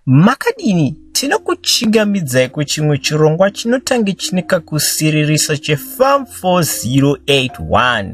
Makadini? Tinokuchingamidzai kuchimwe chirongwa chinotange chine kakusiririsa cheFarm 4081.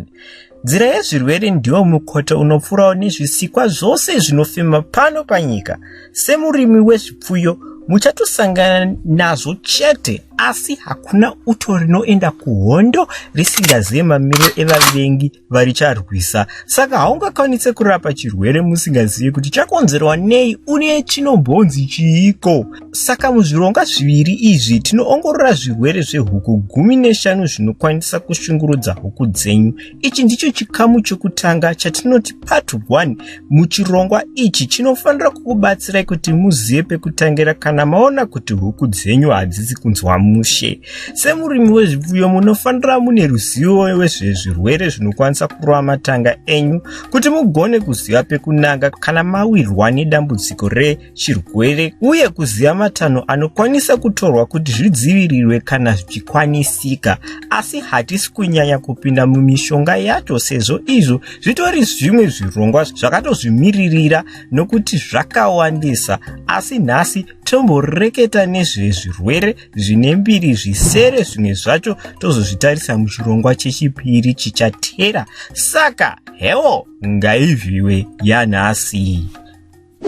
Nzira yezvirwere ndiwo mukoto unopfuurawo nezvisikwa zvose zvinofema pano panyika. Semurimi wezvipfuyo, muchatosangana nazvo chete, asi hakuna uto rinoenda kuhondo risingazive mamiro evavengi varicharwisa. Saka haungakwanise kurapa chirwere musingazivi kuti chakonzerwa nei uye chinombonzi chiiko. Saka muzvirongwa zviviri izvi tinoongorora zvirwere zvehuku 15 zvinokwanisa kushungurudza huku dzenyu. Ichi ndicho chikamu chokutanga chatinoti part 1 muchirongwa ichi chinofanira kukubatsirai kuti muzive pekutangira kana maona kuti huku dzenyu hadzisi kunzwa mushe. Semurimi wezvipfuyo munofanira mune ruzivo wezvezvirwere zvinokwanisa kurova matanga enyu kuti mugone kuziva pekunanga kana mawirwa nedambudziko rechirwere uye kuziva matanho anokwanisa kutorwa kuti zvidzivirirwe kana zvichikwanisika. Asi hatisi kunyanya kupinda mumishonga yacho sezvo izvo zvitori zvimwe zvirongwa zvakatozvimiririra nokuti zvakawandisa. Asi nhasi tomboreketa nezvezvirwere zvine mbiri zvisere, zvimwe zvacho tozozvitarisa muchirongwa chechipiri chichatera. Saka hewo ngaivhiwe yanhasi.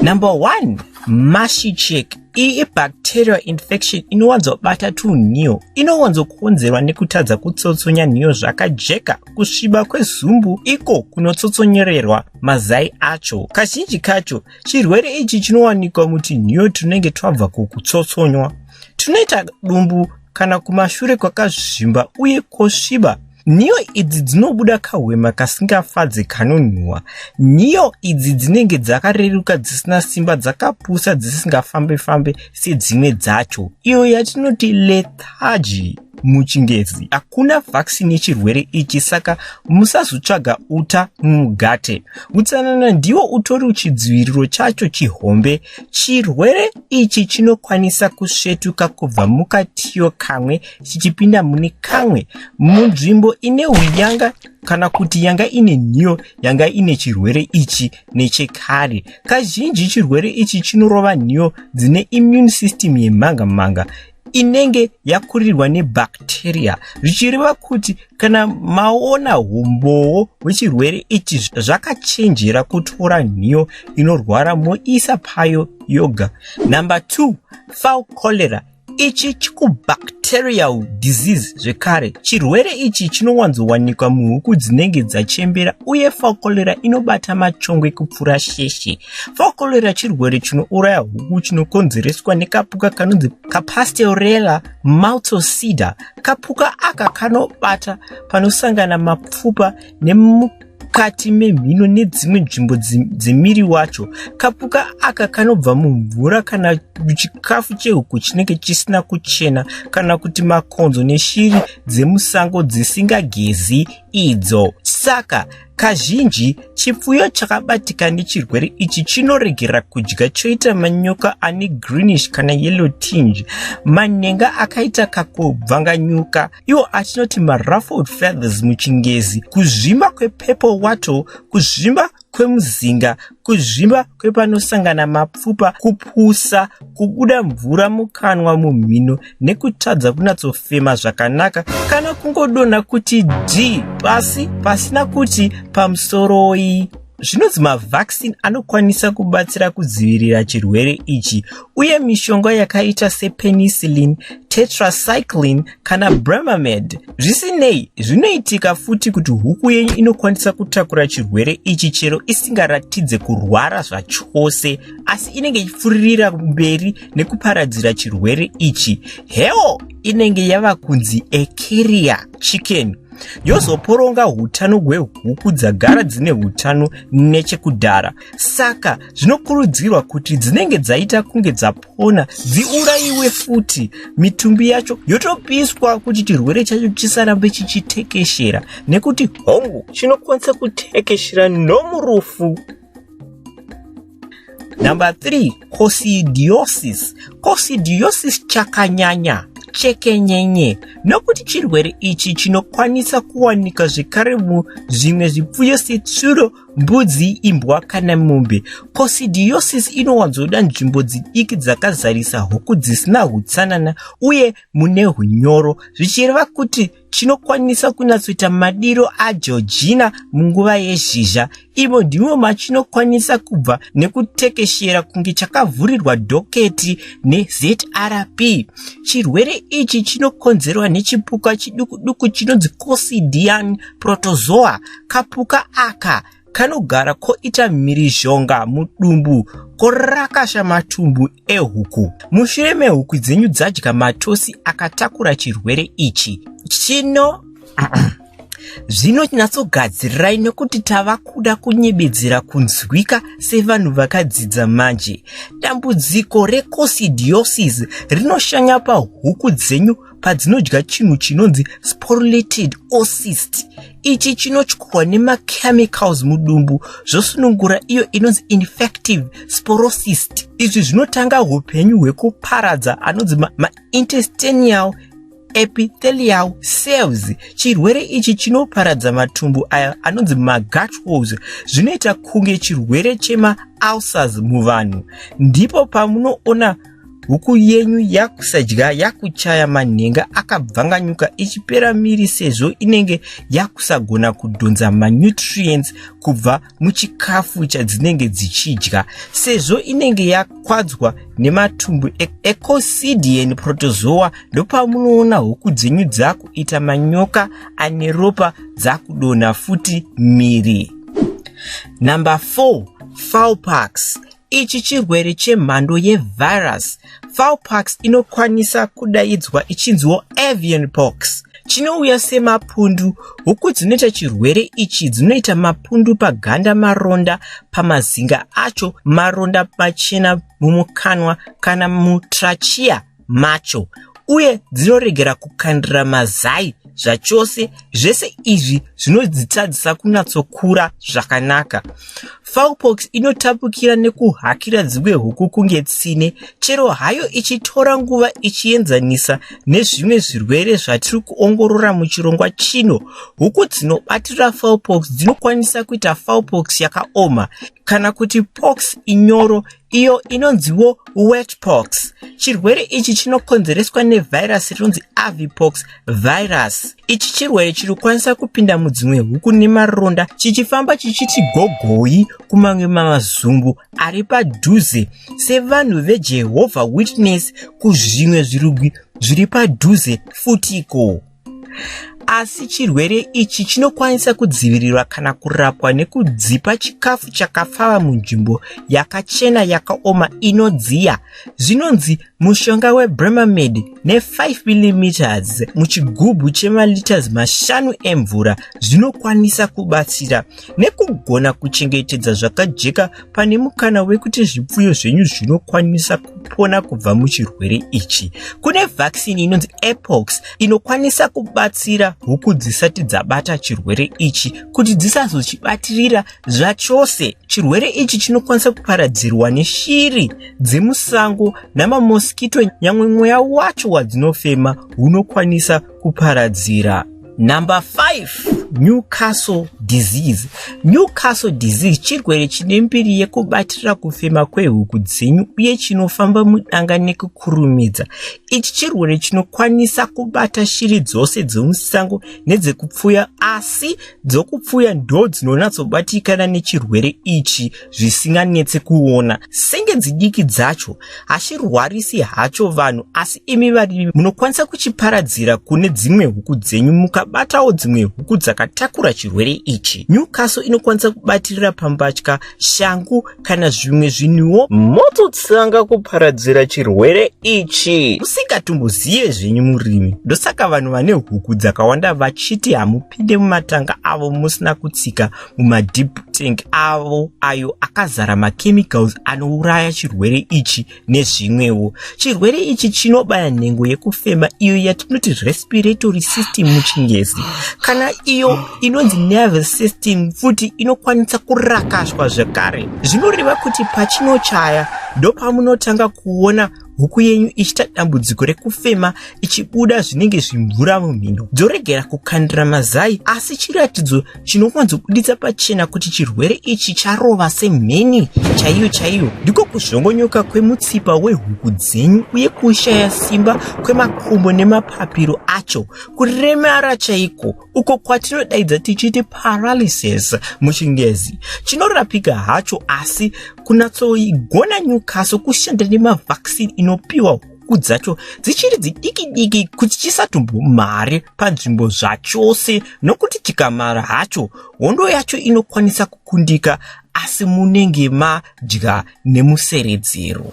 Number 1, mushy check. Iyi ibacterial infection inowanzobata tunhiyo. Inowanzokonzerwa nekutadza kutsotsonya nhiyo zvakajeka, kusviba kwezumbu iko kunotsotsonyererwa mazai acho. Kazhinji kacho chirwere ichi chinowanikwa mutinhiyo tunenge twabva kukutsotsonywa. Tunoita dumbu kana kumashure kwakazvimba uye kwosviba. Nhiyo idzi dzinobuda kahwema kasingafadze kanonhuhwa. Nhiyo idzi dzinenge dzakareruka, dzisina simba, dzakapusa, dzisingafambe-fambe sedzimwe dzacho. Iyo yatinoti lethargy muchingezi. Hakuna vaccine yechirwere ichi, saka musazotsvaga uta mumugate. Utsanana ndiwo utori chidziviriro chacho chihombe. Chirwere ichi chinokwanisa kusvetuka kubva mukatiyo kamwe chichipinda mune kamwe munzvimbo ine huyanga kana kuti yanga ine nhiyo yanga ine chirwere ichi nechekare. Kazhinji chirwere ichi chinorova nhiyo dzine immune system yemhanga-mhanga inenge yakurirwa nebacteria, zvichireva kuti kana maona humbowo hwechirwere ichi, zvakachenjera kutora nhiyo inorwara moisa payo yoga. Number 2, fowl cholera. Ichi chikubacterial disease zvekare. Chirwere ichi chinowanzowanikwa muhuku dzinenge dzachembera uye fowl cholera inobata machongwe kupfuura sheshe. Fowl cholera chirwere chinouraya huku chinokonzereswa nekapuka kanonzi kaPasteurella multocida. Kapuka aka kanobata panosangana mapfupa nemukati memhino nedzimwe nzvimbo dzemiri wacho. Kapuka aka kanobva mumvura kana chikafu chehuku chinenge chisina kuchena kana kuti makonzo neshiri dzemusango dzisingagezi idzo. Saka kazhinji chipfuyo chakabatika nechirwere ichi chinoregera kudya choita manyoka ane greenish kana yellow tinge, manhenga akaita kakubvanganyuka, iwo atinoti maruffled feathers muchingezi, kuzvimba kwepurple wattle, kuzvimba kwemuzinga, kuzvimba kwepanosangana mapfupa, kupusa, kubuda mvura mukanwa, mumhino nekutadza kunatsofema zvakanaka kana kungodonha kuti dhi pasi pasina kuti pamusoroi. Zvinonzi mavaccine anokwanisa kubatsira kudzivirira chirwere ichi uye mishonga yakaita sepenicillin, tetracycline kana Bremamed. Zvisinei, zvinoitika futi kuti huku yenyu inokwanisa kutakura chirwere ichi chero isingaratidze kurwara zvachose, asi inenge ichipfuririra mberi nekuparadzira chirwere ichi. Hewo inenge yava kunzi ekeria chicken, yozoporonga hutano hwehuku dzagara dzine hutano nechekudhara. Saka zvinokurudzirwa kuti dzinenge dzaita kunge dzapona dziurayiwe futi, mitumbi yacho yotopiswa kuti chirwere chacho chisarambe chichitekeshera, nekuti hongu chinokwanisa kutekeshera nomurufu. Number 3, coccidiosis. Coccidiosis chakanyanya chekenyenye nokuti chirwere ichi chinokwanisa kuwanika zvekare muzvimwe zvipfuyo setsuro, mbudzi, imbwa kana mombe. Coccidiosis inowanzoda nzvimbo dzidiki dzakazarisa huku dzisina hutsanana uye mune hunyoro, zvichireva kuti chinokwanisa kunyatsoita madiro aGeorgina munguva yezhizha. Imo ndimo machinokwanisa kubva nekutekeshera kunge chakavhurirwa dhoketi neZRP. Chirwere ichi chinokonzerwa nechipuka chiduku-duku chinonzi Coccidian protozoa. Kapuka aka kanogara koita mhirizhonga mudumbu korakasha matumbu ehuku. Mushure mehuku dzenyu dzadya matosi akatakura chirwere ichi, chino zvinonyatsogadzirirai nekuti tava kuda kunyebedzera kunzwika sevanhu vakadzidza manje. Dambudziko recoccidiosis rinoshanya pahuku dzenyu padzinodya chinhu chinonzi sporulated oocyst. Ichi chinotyorwa nemachemicals mudumbu zvosunungura iyo inonzi infective sporocyst. Izvi zvinotanga upenyu hwekuparadza anonzi maintestinal epithelial cells. Chirwere ichi chinoparadza matumbu aya anonzi magut walls, zvinoita kunge chirwere chemaulcers muvanhu. Ndipo pamunoona huku yenyu yakusadya, yakuchaya manhenga akabvanganyuka, ichipera miri sezvo inenge yakusagona kudhonza manutrients kubva muchikafu chadzinenge dzichidya, sezvo inenge yakwadzwa nematumbu ecoccidian protozoa. Ndopamunoona huku dzenyu dzakuita manyoka ane ropa, dzakudonha futi miri. Number 4, fowlpox. Ichi chirwere chemhando yevirus. Fowlpox inokwanisa kudaidzwa ichinziwo avian pox. Chinouya semapundu. Huku dzinoita chirwere ichi dzinoita mapundu paganda, maronda pamazinga acho, maronda machena mumukanwa kana mutrachea macho, uye dzinoregera kukandira mazai zvachose. Zvese izvi zvinodzitadzisa kunyatsokura zvakanaka. Fowlpox inotapukira nekuhakira dzimwe huku kunge tsine, chero hayo ichitora nguva ichienzanisa nezvimwe zvirwere zvatiri kuongorora muchirongwa chino. Huku dzinobatira fowlpox dzinokwanisa kuita fowlpox yakaoma kana kuti pox inyoro, iyo inonziwo wet pox. Chirwere ichi chinokonzereswa nevhairasi rinonzi avipox virus. Ichi chirwere chiri kukwanisa kupinda mudzimwe huku nemaronda, chichifamba chichiti gogoi kumamwe mamazumbu ari padhuze, sevanhu veJehovah Witness kuzvimwe zvirugwi zviri padhuze futiko. Asi chirwere ichi chinokwanisa kudzivirirwa kana kurapwa nekudzipa chikafu chakapfava munzvimbo yakachena, yakaoma, inodziya. Zvinonzi mushonga weBremamed ne5 mm muchigubhu chemaliters 5 emvura zvinokwanisa kubatsira nekugona kuchengetedza zvakajeka. Pane mukana wekuti zvipfuyo zvenyu zvinokwanisa kupona kubva muchirwere ichi. Kune vaccine inonzi Apox inokwanisa kubatsira huku dzisati dzabata chirwere ichi kuti dzisazochibatirira zvachose. Chirwere ichi chinokwanisa kuparadzirwa neshiri dzemusango namamoskito, nyamwe mweya wacho wadzinofema hunokwanisa kuparadzira. Number 5, Newcastle disease. Newcastle disease chirwere chine mbiri yekubatira kufema kwehuku dzenyu uye chinofamba mudanga nekukurumidza. Ichi chirwere chinokwanisa kubata shiri dzose dzemusango nedzekupfuya, asi dzokupfuya ndo dzinonatsobatikana nechirwere ichi zvisinganetse kuona senge dzidiki dzacho. Hachirwarisi hacho vanhu, asi imi varimi munokwanisa kuchiparadzira kune dzimwe huku dzenyu mukabatawo dzimwe huku dzakatakura chirwere ichi. Newcastle inokwanisa kubatirira pambatya, shangu kana zvimwe zvinhuwo, mototsanga kuparadzira chirwere ichi musingatombozive zvenyu murimi. Ndosaka vanhu vane huku dzakawanda vachiti hamupinde mumatanga avo musina kutsika mumadip tank avo ayo akazara machemicals anouraya chirwere ichi nezvimwewo. Chirwere ichi chinobaya nhengo yekufema, iyo yatinoti respiratory system muchiNgezi, kana iyo inonzi nervous system futi inokwanisa kurakashwa zvekare. Zvinoreva kuti pachinochaya ndopamunotanga kuona huku yenyu ichiita dambudziko rekufema ichibuda zvinenge zvimvura mumhino dzoregera kukandira mazai asi chiratidzo chinowanzobuditsa pachena kuti chirwere ichi charova semheni chaiyo chaiyo ndiko kuzvongonyoka kwemutsipa wehuku dzenyu uye kushaya simba kwemakumbo nemapapiro acho kuremara chaiko uko kwatinodaidza tichiti paralysis muchingezi chinorapika hacho asi kunatsoigona Newcastle kushanda nemavaccine inopiwa huku dzacho dzichiri dzidiki diki kuti chisatombomhare panzvimbo zvachose nokuti chikamara hacho hondo yacho inokwanisa kukundika asi munenge madya nemuseredzero.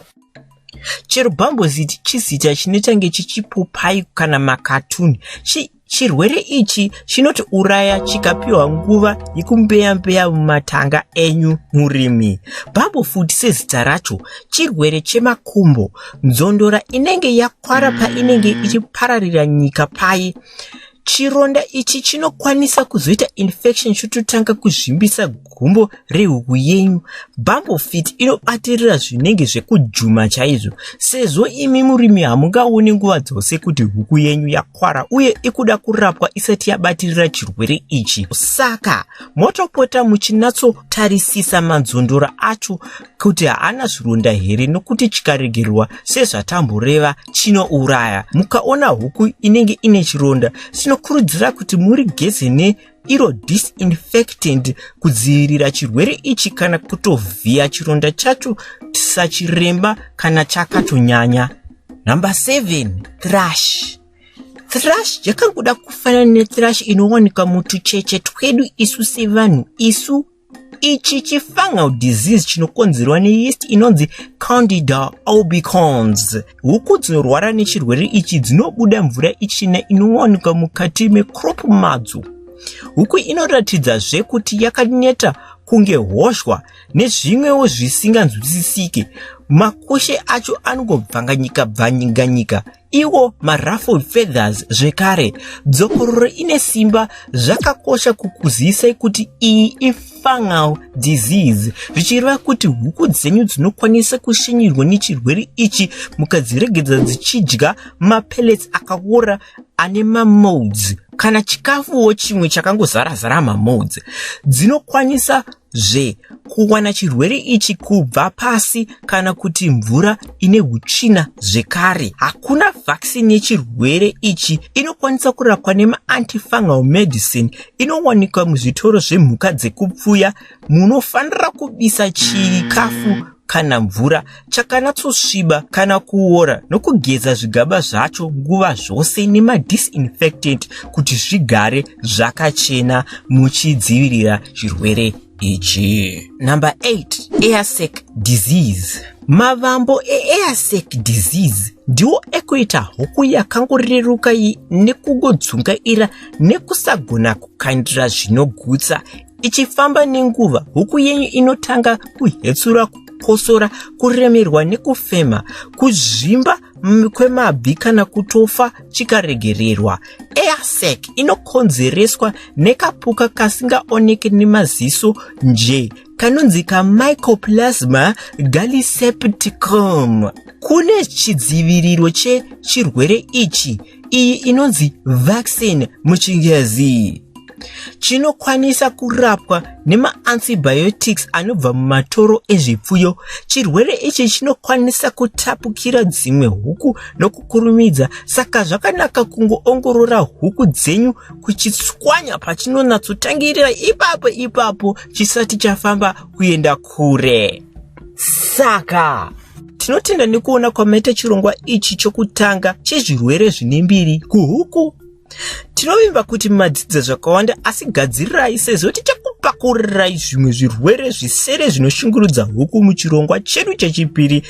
Chero bhamboziti chizita chinotange chichipopai kana makatuni chi Chirwere ichi chinotiuraya chikapiwa nguva yekumbeya-mbeya mumatanga enyu murimi. Bumblefoot sezita racho chirwere chemakumbo, nzondora inenge yakwara painenge ichipararira nyika paye. Chironda ichi chinokwanisa kuzoita infection chototanga kuzvimbisa gumbo rehuku yenyu. Bumblefit inobatirira zvinenge zvekujuma chaizvo sezvo imi murimi hamungaoni nguva dzose kuti huku yenyu yakwara uye ikuda kurapwa isati yabatirira chirwere ichi. Saka motopota muchinatsotarisisa manzondora acho kuti haana zvironda here nokuti chikaregerwa sezvatamboreva chinouraya. Mukaona huku inenge ine chironda tinokurudzira kuti murigeze ne iro disinfectant kudzivirira chirwere ichi kana kutovhiya chironda chacho sachiremba kana chakatonyanya. Number 7, thrush. Thrush yakangoda kufanana nethrush inowanikwa mutucheche twedu isu sevanhu isu. Ichi chifungal disease chinokonzerwa neyeast inonzi Candida albicans. Huku dzinorwara nechirwere ichi dzinobuda mvura ichena inowanikwa mukati mecrop madzo. Huku inoratidzazve kuti yakaneta kunge hozhwa nezvimwewo zvisinganzwisisike. Makushe acho anongobvanganyika bvanganyika iwo maruffled feathers zvekare. Dzokororo ine simba zvakakosha kukuzivisai kuti iyi ifungal disease, zvichireva kuti huku dzenyu dzinokwanisa kushinyirwa nechirwere ichi mukadziregedza dzichidya mapellets akaora ane mamolds kana chikafuwo chimwe chakangozara-zara mamolds. Dzinokwanisa zve kuwana chirwere ichi kubva pasi kana kuti mvura ine hutsvina zvekare. Hakuna vaccine yechirwere ichi inokwanisa kurapwa nemaantifungal medicine inowanikwa muzvitoro zvemhuka dzekupfuya. Munofanira kubisa chikafu kana mvura chakanatsosviba kana kuora nokugeza zvigaba zvacho nguva zvose nemadisinfectant kuti zvigare zvakachena muchidzivirira chirwere ichi. Number 8, airsac disease. Mavambo eairsac disease ndiwo ekuita huku yakangoreruka nekungodzungaira nekusagona kukandira zvinogutsa. Ichifamba nenguva, huku yenyu inotanga kuhetsura, kukosora, kuremerwa nekufema, kuzvimba kwemabvi kana kutofa chikaregererwa. Airsac inokonzereswa nekapuka kasingaoneke nemaziso nje kanonzi kamycoplasma gallisepticum. Kune chidziviriro chechirwere ichi, iyi inonzi vaccine muchingezi. Chinokwanisa kurapwa nemaantibiotics anobva mumatoro ezvipfuyo. Chirwere ichi chinokwanisa kutapukira dzimwe huku nokukurumidza, saka zvakanaka kungoongorora huku dzenyu kuchitswanya pachinonyatsotangirira ipapo ipapo chisati chafamba kuenda kure. Saka tinotenda nekuona kwamaita chirongwa ichi chokutanga chezvirwere zvine mbiri kuhuku. Tinovimba kuti madzidza zvakawanda, asi gadzirirai sezvo tichakupakurirai zvimwe zvirwere zvisere zvinoshungurudza huku muchirongwa chedu chechipiri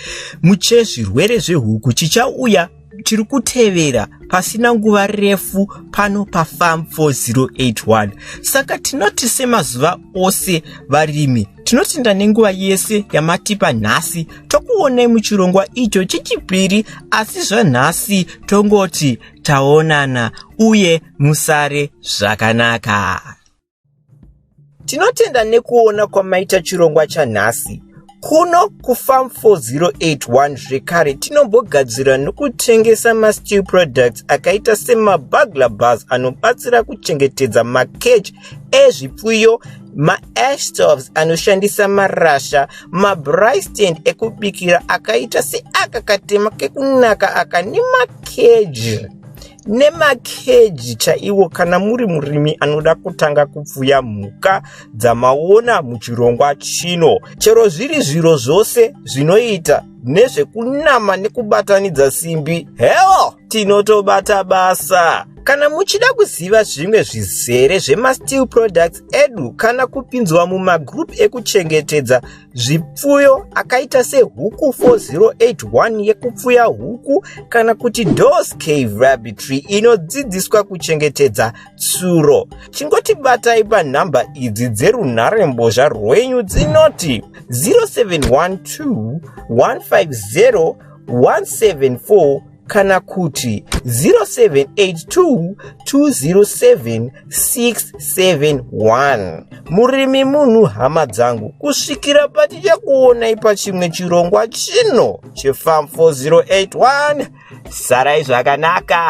muchezvirwere zvehuku chichauya chiri kutevera pasina nguva refu pano paFarm 4081. Saka tinoti semazuva ose varimi, tinotenda nenguva yese yamatipa nhasi. Tokuonai muchirongwa icho chechipiri, asi zvanhasi tongoti taonana uye musare zvakanaka. Tinotenda nekuona kwamaita chirongwa chanhasi. Kuno kuFarm 4081 zvekare tinombogadzira nokutengesa masteel products akaita semabugler bars anobatsira kuchengetedza macage ezvipfuyo, maash stoves anoshandisa marasha, mabraai stand ekubikira akaita seaka katema kekunaka aka nemakeji nemakeji chaiwo kana muri murimi anoda kutanga kupfuya mhuka dzamaona muchirongwa chino. Chero zviri zviro zvose zvinoita nezvekunama nekubatanidza simbi, hewo tinotobata basa. Kana muchida kuziva zvimwe zvizere zvemasteel products edu kana kupinzwa mumagroup ekuchengetedza zvipfuyo akaita sehuku 4081 yekupfuya huku kana kuti Dos Cave Rabbitry inodzidziswa kuchengetedza tsuro, chingotibatai panhamba idzi dzerunharembozha rwenyu dzinoti 0712 150 174 kana kuti 0782 207 671. Murimi munhu, hama dzangu, kusvikira patichakuonai pachimwe chirongwa chino cheFarm 4081, sarai zvakanaka.